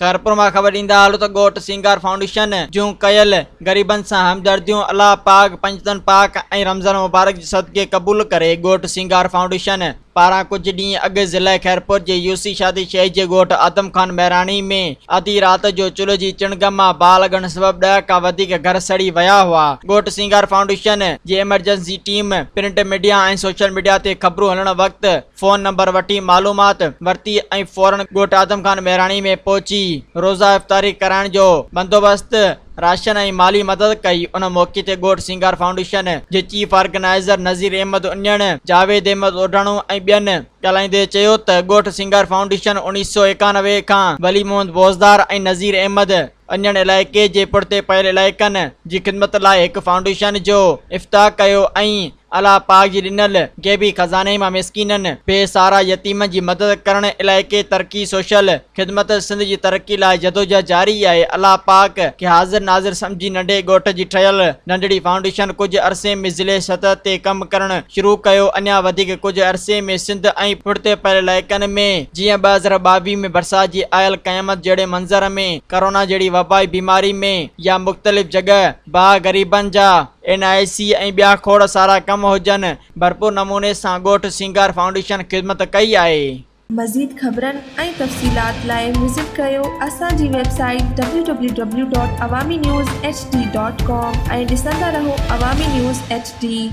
خيرپور مان خبر ڏيندا هلو ته ڳوٺ سينگار فائونڊيشن جون ڪيل غريبن سان همدرديون الله پاڪ پنجتن پاڪ ۽ رمضان مبارڪ جي صدقي قبول ڪري. ڳوٺ سينگار فائونڊيشن پاران ڪجهه ڏينهن اڳ ضلعي خيرپور جي يوسي شادي شهيد جي ڳوٺ آدم خان مهراڻي ۾ آڌي رات جو چلهه جي چڻگ مان باهه لڳڻ سبب ڏهه کان وڌيڪ گهر سڙي ويا هئا. ڳوٺ سينگار فائونڊيشن جي emergency team print media ۽ social media تي خبرون هلڻ وقت فون نمبر وٺي معلومات ورتي ۽ فورن ڳوٺ آدم خان مهراڻي ۾ پهچي روزا افطاري ڪرائڻ جو بندوبست، راشن ۽ مالي مدد ڪئي. ان موقعي تي ڳوٺ سينگار فائونڊيشن جي چيف آرگنائيزر نذير احمد انڙ، جاويد احمد اوڍاڻو ۽ ٻين ڳالهائيندي چيو ته ڳوٺ سينگار فائونڊيشن 1991 کان ولي محمد بوزدار ۽ نذير احمد انڙ علائقي جي پٺتي پيل علائقن جي خدمت لاء هڪ فائونڊيشن جو افتتاح ڪيو ۽ الله پاڪ جي ڏنل غيبي خزاني مان مسڪينن، بي سهارا يتيمن جي مدد ڪرڻ، علائقي ترقي، سوشل خدمت، سنڌ جي ترقي لاء جدوجهد جاري آهي. الله پاڪ کي حاضر ناظر سمجهي ننڍي ڳوٺ جي ٺهيل ننڍڙي فائونڊيشن ڪجهه عرصي ۾ ضلعي سطح تي ڪم ڪرڻ شروع ڪيو اڃا وڌيڪ ڪجهه عرصي ۾ سنڌ ۽ پٺتي پيل علائقن ۾ جيئن 2022 ۾ برسات جي آيل قيامت جهڙي منظر ۾ ڪرونا جهڙي وبائي بيماري ۾ يا مختلف جڳهه باهه غريبن جا اين آء سي ۽ ٻيا کوڙ سارا ڪم هجن، ڀرپور نموني سان ڳوٺ سينگار فائونڊيشن خدمت ڪئي آهي. مزيد خبرن ۽ تفصيلات لاء وزٽ ڪريو اسان جي website W W W dot Awami news H D dot com ۽ ڏسندا رهو عوامي نيوز ايڇ ڊي.